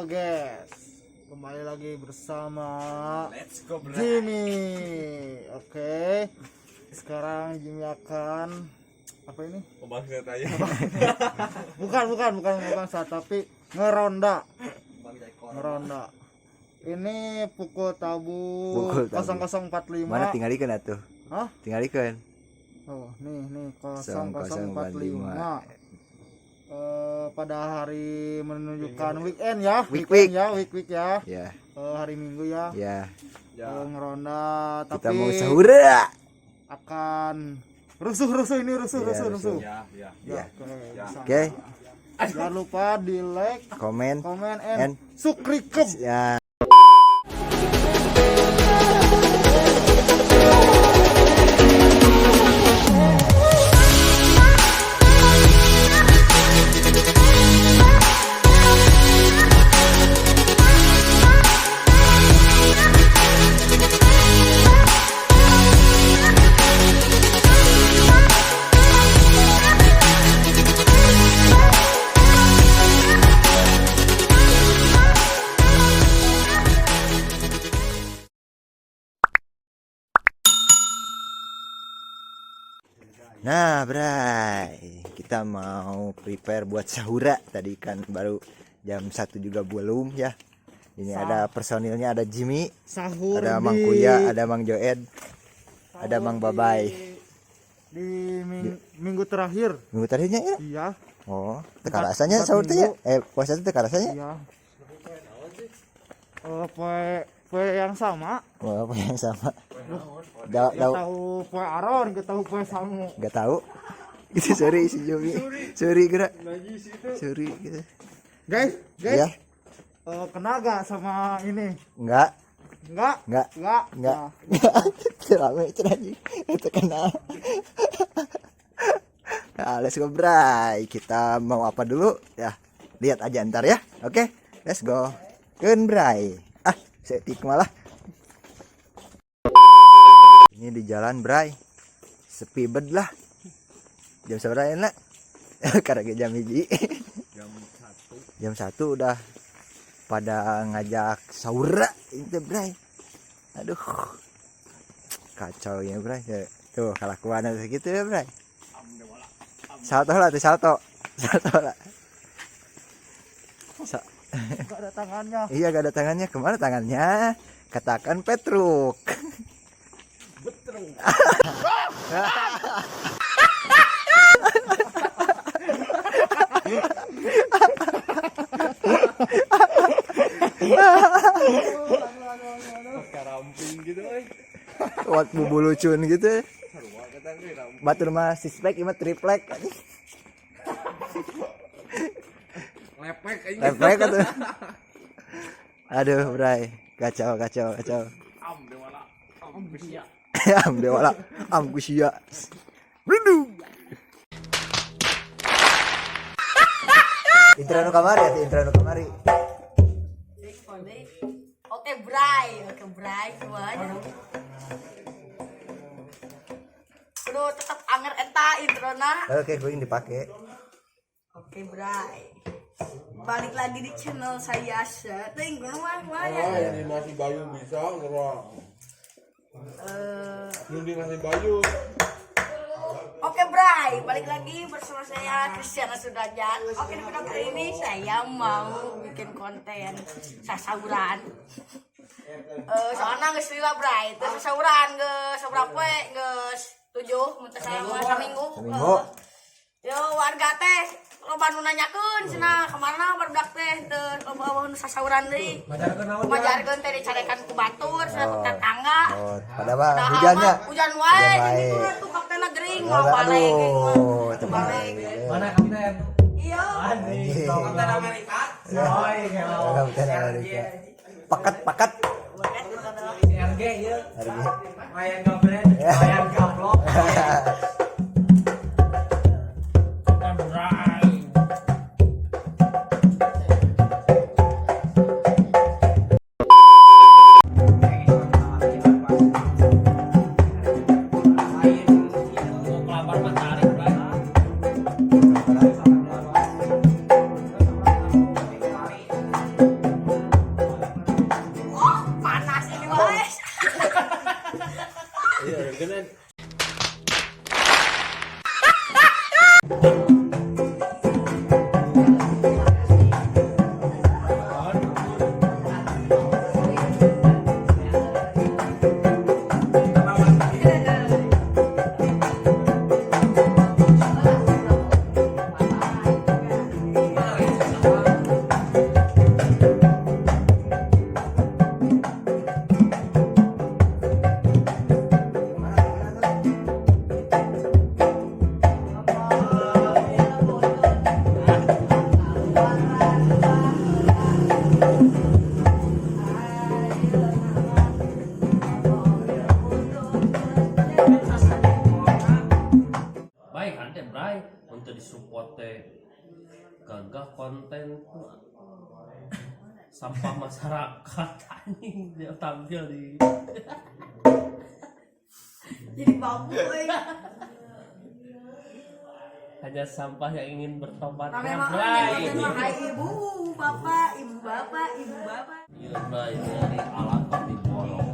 guys, kembali lagi bersama Let's go, bro. Jimmy. Oke, sekarang Jimmy akan apa ini? Bangsat aja. Bukan, bukan, bukan, bukan saat, tapi ngeronda, ngeronda. Ini pukul tabu, Pukul tabu. 0045. Mana tinggalikeun atuh? Hah? Tinggalikeun. Oh, nih nih 0045. Pada hari menunjukkan weekend ya, Week, weekend week. ya, week week ya. Ya, Hari Minggu ya. ya. Ngeronda Kita tapi mau sahur. akan rusuh-rusuh ini, rusuh Iya, rusuh rusuh. rusuh. Ya, ya. Ya, Ya. oke, bisa. Oke, Jangan lupa di like, komen. comment, and And subscribe. Ya. Nah, Bray, kita mau prepare buat sahura. Tadi kan baru jam 1 juga belum ya. Ini ada personilnya, ada Jimmy, Sahur ada Mang di Kuya, ada Mang Joed, ada sahur Mang Babay. Di minggu terakhir. Minggu terakhirnya ya? Iya, Oh, teka rasanya empat sahur teh ya? minggu. Puasa teh teka rasanya? Iya. Poe poe yang sama. Oh, apa yang sama? Da, Gak da, tahu poe Aron, gak tahu poe Sangu. nggak tahu. Itu sorry si Jimmy. Sorry gerak. Sorry gitu. Guys, guys. Ya, Kenal gak sama ini? enggak, Enggak? enggak. Enggak. Enggak. Nah, Rame itu anjing. Itu kenal. Nah, let's go Bray. Kita mau apa dulu? Ya, lihat aja ntar ya. Oke, let's go. Keun Bray. Ah, setik malah. Ini di jalan Bray. Sepi bed lah. Jam seberapa enak? Karena jam 1. Jam 1. Jam 1 udah pada ngajak sahur itu Bray. Aduh. Kacau ya Bray. Ya, tuh kelakuan segitu ya Bray. Salto lah tuh salto. Salto lah. Gak ada tangannya. Iya gak ada tangannya. Kemana tangannya? Katakan Petruk. Betruk. Karamping gitu euy. Wat bubulucun gitu. Sarua kata ge ramping. Batur mah sixpack ieu mah triplek. Lepek aing. Lepek atuh. Aduh, Bray. Kacau, kacau, kacau. Am dewala. Am kusia. Am dewala, am kusia. Berendung. Intro nu kamari atuh, intro nu kamari. Oke Bray, oke Bray semuanya. Aduh, tetap anger eta introna. Oke, gue yang dipake. Oke Bray. Balik lagi di channel saya Setting mah mah ya. Oh, ini masih Bayu bisa ngerang. Eh, Ini masih Bayu. Oke Bray, balik lagi bersama saya Kristiana Sudrajat. Oke, di video kali ini saya mau bikin konten sasauran. Soalnya geus lila Bray, teu sasauran geus sabaraha poe geus 7 mun teu salah mah saminggu. Saminggu. Yo warga teh loba nu nanyakeun cenah kamarna barudak teh teu loba nu sasauran deui. Majarkeun teh dicarekan ku batur cenah ku tetangga. Oh, pada mah Padahal hujannya. mah hujan wae, Hujan jadi wae. turun tuh kaptenna gering Oh, mau balik. aduh, terbalik. Mana kapten? Iya. Anjing. Kapten Amerika. Oi, Kapten Amerika. Paket, paket. CRG ya. RG. Mayan gabret, mayan gablok. Baik kan teh bray untuk disupport teh gagah konten sampah masyarakat anjing dia tampil di Jadi babu euy. Hanya sampah yang ingin bertobat Rame ya mah bray. euy, mah hai ibu, bapak, ibu bapak, ibu bapak. Iya bray, dari alat dibolong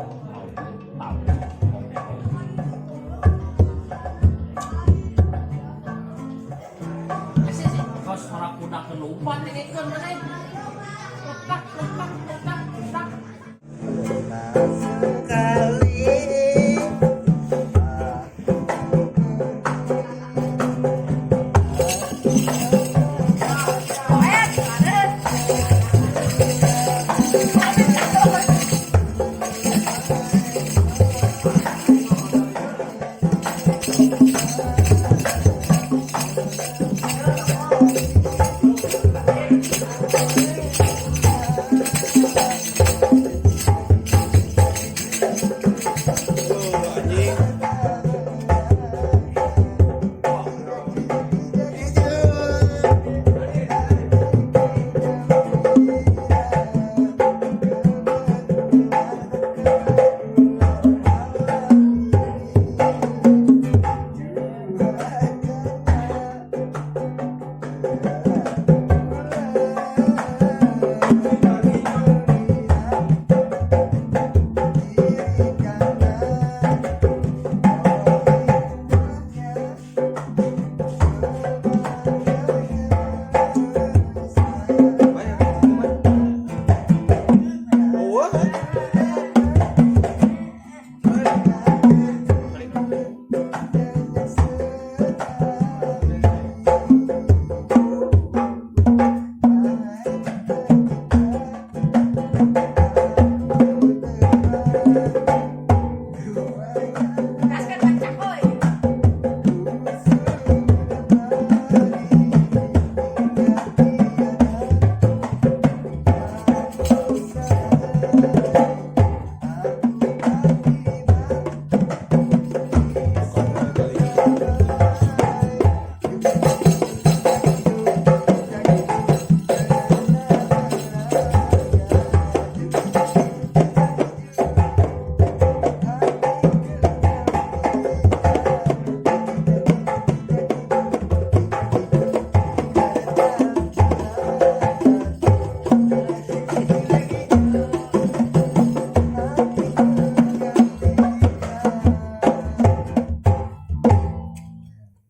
kau suara kuda kelumpat ini kan mana letak letak letak letak. Sekali. Poet, ada. Gaskeun kancak euy.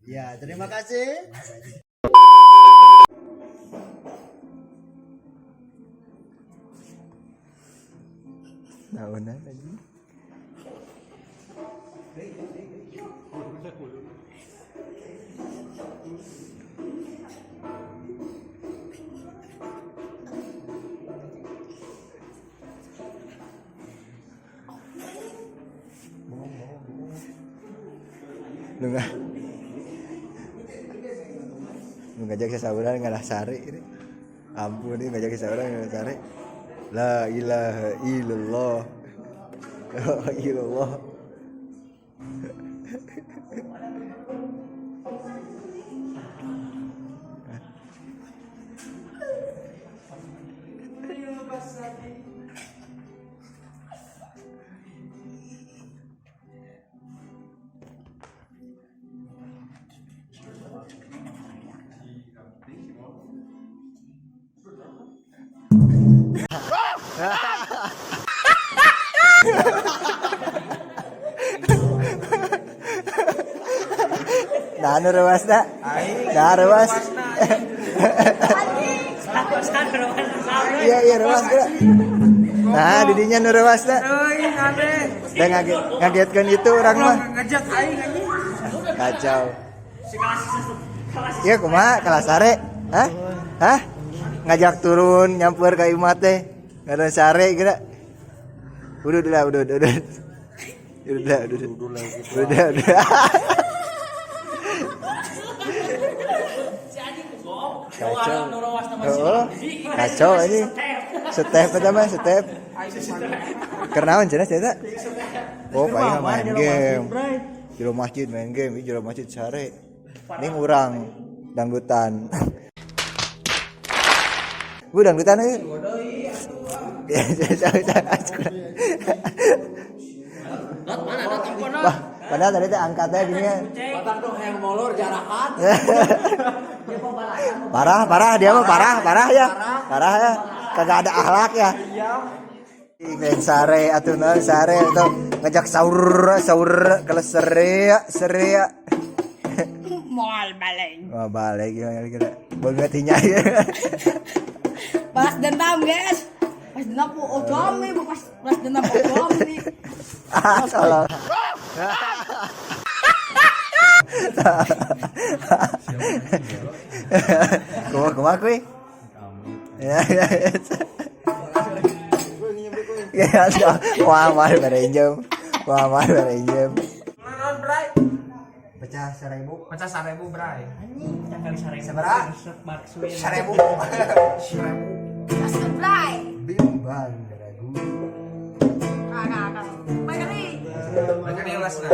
Ya, terima kasih. Tahunan lagi. Lu nggak lu ngajak sasauran ngalah sare ini. Ampun ini ngajak sasauran ngalah sare. La ilaha illallah. La ilaha illallah. Tah nu reuasna. Tah reuas. Iya iya reuas geura. Nah, didinya nu reuasna. Euy, aneh. Da ngagetkeun itu urang mah. Ngajak aing anjing. Kacau. Iya kumaha kelas sare? Hah? Hah? Ngajak turun nyamper ka imah teh. Ngaran sare geura. Udah udah udah udah. Udah udah udah. Udah udah. Kacau. Oh, kacau ini. Step eta mah step. Kernaon cenah cenah? Oh, paling main game. Jero masjid main game, ih, jero masjid sare. Ning urang dangdutan. Bu dangdutan euy. Ya, Wah, padahal tadi teh angkatnya gini ya. Batang dong yang molor jarahan. Parah, parah dia mah parah, parah ya. Parah ya. Kagak ada akhlak ya. Main sare atuh naon sare atau ngajak sahur sahur kalau serea serea. Moal balik. Wah, balik gimana kira. Banget ya. Balas dendam, guys. Balas dendam po ogami, balas balas dendam ogami. Ah, tolong. Kumaha kumaha kuy? Ya, ya, ya. Ya, wah, wah, bare injem. Wah, wah, bare injem. Naon, Bray? Pecah 1000. Pecah 1000, Bray. Sabaraha? 1000. Kasih bray. Bimbang ragu. Kakak, kakak. Baik kali. Mereka nih ulasna.